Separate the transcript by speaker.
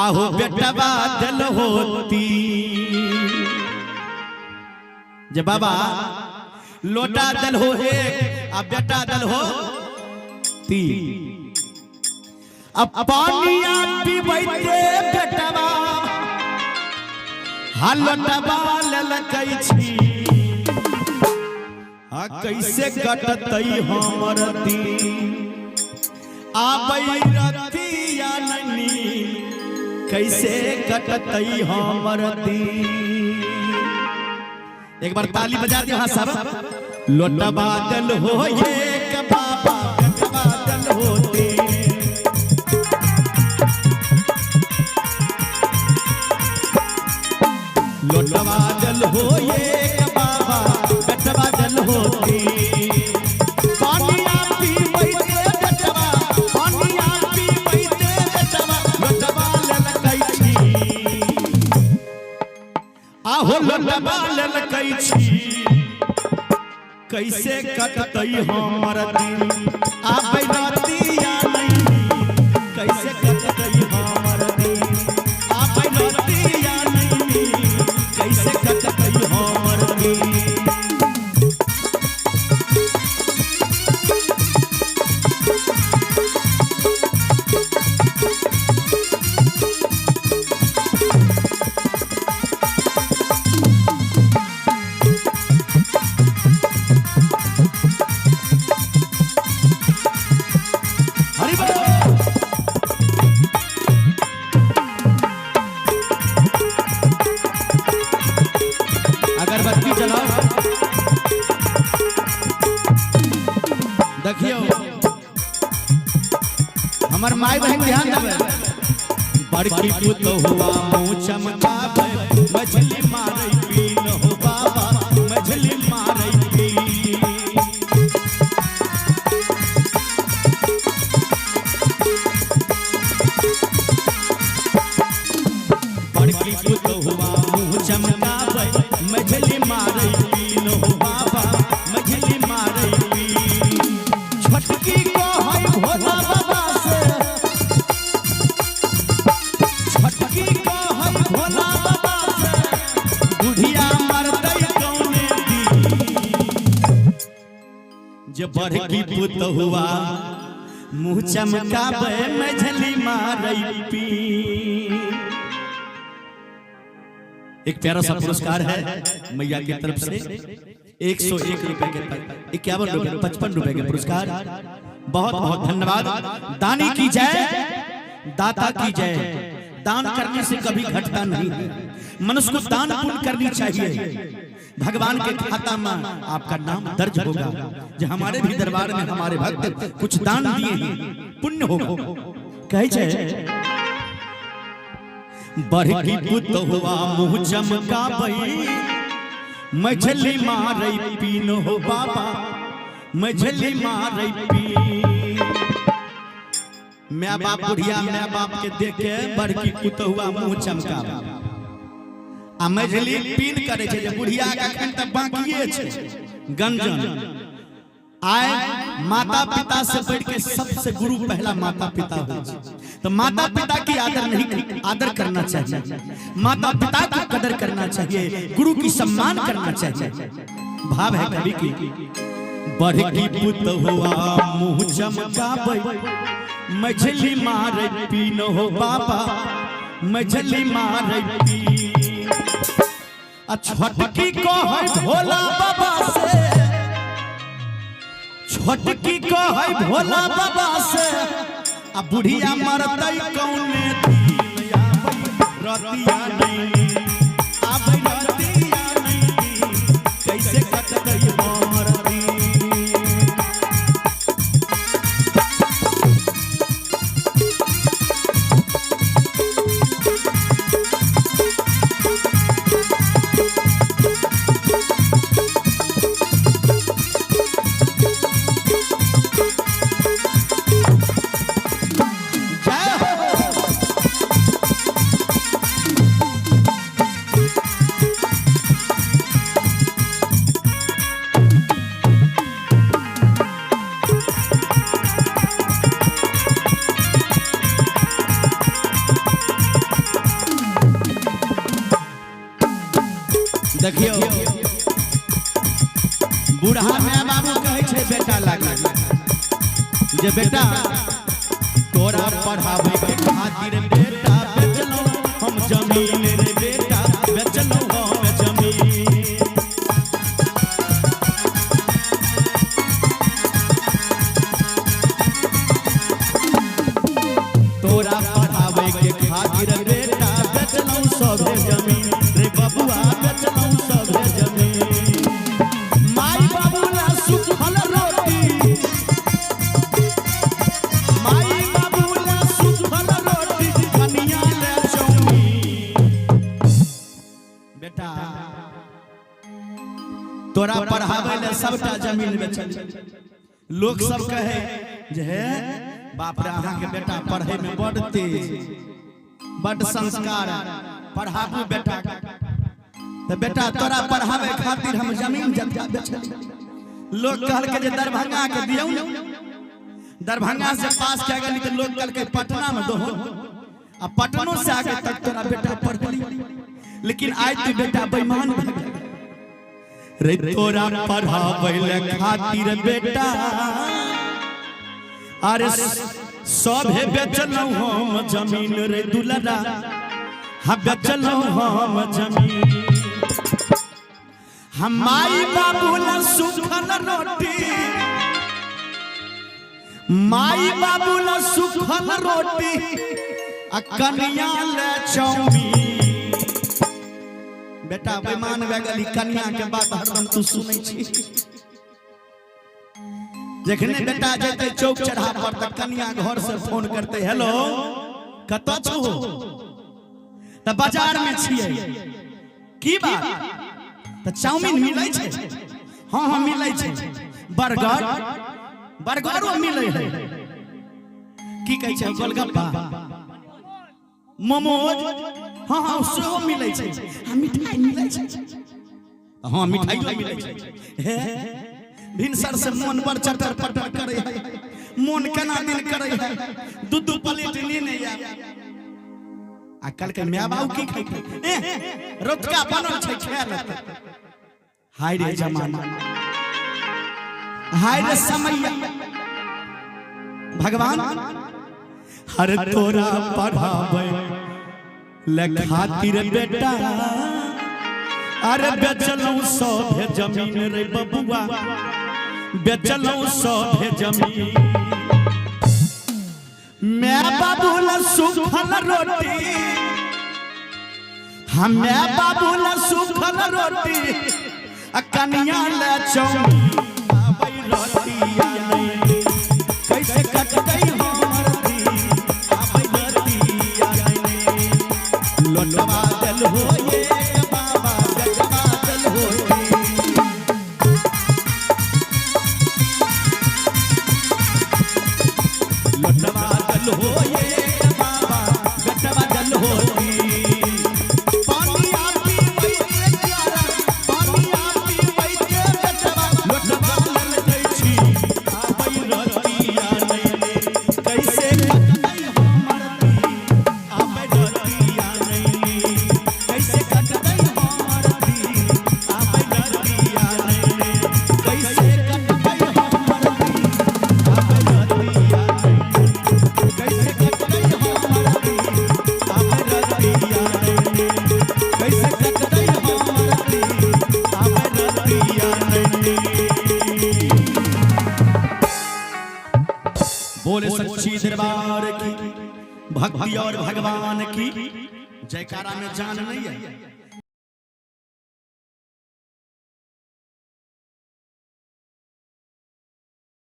Speaker 1: आहो बेटवा दिल होती। जे बाबा लोटा दल हो एक आ बेटा दल हो तीन। अब पानिया पीबैते बेटवा हा लोटवा लेलकै छी, आ कैसे कटतै हमर दिन, आबै रतिया ननी कैसे कटतै हमर दिन। एक बार ताली बजा दियो। हाँ सब लोटवा दल हो एक बाबा बेटवा दल होते। लोटवा दल हो एक बाबा बेटवा दल होते। पानिया पीबैते बेटवा, पानिया पीबैते बेटवा, लोटवा लेलकै छी, आहो लोटवा लेलकै छी, कैसे कटतै हमर दिन, आबै रतिया नहीं कैसे कटतै हमर दिन, आबै रतिया नहीं कैसे कटतै हमर दिन। हरि बोल। अगरबत्ती जलाओ। देखियो हमर माई बहन ध्यान देबै। बड़की पुतहुआ मुँह चमकाबै, मछली मारै पीन हो बाबा, मछली मारै पीन। बड़की पुतहुआ मुँह चमकाबै, मछली मारै पीन हो बाबा, मछली मारै पीन। छोटकी कहै भोला बाबा से, छोटकी कहै भोला बाबा से, बुढ़िया मरतै कौने दिन। जे बड़की पुतहुआ मुँह चमकाबै, मछली मारै पीन। एक प्यारा सा पुरस्कार है मैया की तरफ से, 101 रुपए के, 51 रुपए, 55 रुपए के पुरस्कार। बहुत बहुत धन्यवाद। दानी की जय, दाता की जय। दान करने से कभी घटता नहीं है। मनुष्य को दान पुण्य करनी चाहिए। भगवान के खाता में आपका नाम दर्ज होगा जो हमारे भी दरबार में हमारे भक्त कुछ दान दिए हैं, पुण्य होगा। कहे छै बड़की पुतहुआ मुँह चमकाबै, मछली मारै पीन हो बाबा, मछली मारै पीन। My बाप बुढ़िया my बाप के देख के बड़की पुतहुआ मुँह चमकाबै आ मझली पीन करे छै जे बुढ़िया के अखन तक बाकिए छै गंजन। आय माता पिता से बढ़ के सबसे गुरु पहला माता पिता हो, तो माता पिता की आदर नहीं, आदर करना चाहिए, माता पिता की कदर करना चाहिए, गुरु की सम्मान करना चाहिए। भाव है कवि की। बड़की पुतहुआ मुंह चमकाबै, मछली मारै पीन हो बाबा, मछली मारै पीन। आ छोटकी कहै भोला बाबा से, छोटकी कहै भोला बाबा से, आ बुढ़िया मरतै कौने दिन, आबै रतिया नहीं, आबै रतिया नहीं कैसे कटतै हमर दिन। जय हो। देखियो, बूढ़ा माय बाबू कहै छै बेटा लागे जे बेटा तोरा पढ़ाबै के खातिर बेटा बेचलहुँ हम जमीन रे, बेटा बेचलहुँ हम जमीन। तोरा पढ़ाबै के खातिर बेटा बेचलहुँ सभे जमीन रे बबुआ, बेचलहुँ सभे जमीन। माय बाबू ला सुखल रोटी, माय बाबू ला सुखल रोटी, कनिया ले चाउमीन। बेटा तोरा पढ़ाबै ले सबटा जमीन बेचल। लोक सब कहे जे हे बाप रे, अहाँके बेटा पढ़े में बड तेज, बड संस्कार, पढ़ाबू बेटा। तऽ बेटा तोरा पढ़ाबै खातिर हम जमीन जथा बेचल। लोक कहलकै जे दरभंगा के दियौ ने, दरभंगा से पास कए गेली तऽ लोक कहलकै पटना में दहो, आ पटनो से आगे तक तोरा बेटा पढ़ली, लेकिन आइ तू बेटा बेईमान भए गेल रे। तोरा पढ़ाबै ले खातिर बेटा अरे सभे बेचलहुँ हम जमीन रे दुलरा, हाँ बेचलहुँ हम जमीन। हम माई बाबू ला सुखल रोटी, माई बाबू ला सुखल रोटी, आ कनिया ले चाउमीन। बेटा बेईमान भए गेली, कनिया के बात हरदम तू सुनै छी। जखने बेटा जेतै चौक चढ़ा पर तऽ कनिया घर से फोन करते, हेलो कतऽ छहो? तऽ बाजार में छियै। की बात? तऽ चाउमीन मिलै छै? हाँ हाँ मिलै छै। बर्गर? बर्गरो मिलै है। की कहै छै, गोलगप्पा, मोमोज? हाँ हाँ सेहो मिलै छै। आ मिठाई मिलै छै? हाँ मिठाइयो मिलै छै। हे भिनसर से मोन बड़ चटर पटर करे है, मोन केना दिन करे है, दू दू प्लेट लेने आयल। आ कहलकै माय बाबू की खैतै? ए रतुका बनल छै, खा लेतै। हाय रे जमाना, हाय रे समैया। भगवान हर तोरा पढ़ाबै ले खातिर बेटा अरे बेचलहुँ सभे जमीन रे बबुआ, बेचलहुँ सभे जमीन। मैं बाबू ला सुखल रोटी, हम मैं बाबू ला सुखल रोटी, आ कनिया ले चाउमीन। आबै रतिया नहीं, कैसे कटतै हमर दिन, आबै रतिया नहीं। लोटवा दल हो एक बाबा, बेटवा दल हो तीन। लोटवा दल हो एक बाबा, बेटवा दल हो तीन। पानिया पीबै के प्यारा, पानिया पीबै के बेटवा, लोटवा लल दै छी, आबै रतिया नहीं, कैसे कटतै हमर दिन, आबै रतिया नहीं, कैसे कटतै हमर दिन, आबै रतिया नहीं, कैसे कटतै हमर दिन, आबै रतिया नहीं, कैसे कटतै हमर दिन, आबै रतिया नहीं, कैसे कटतै हमर दिन, आबै रतिया नहीं। बोले सच्ची दरबार की, भक्ति और भगवान की जयकारा में जान नहीं है।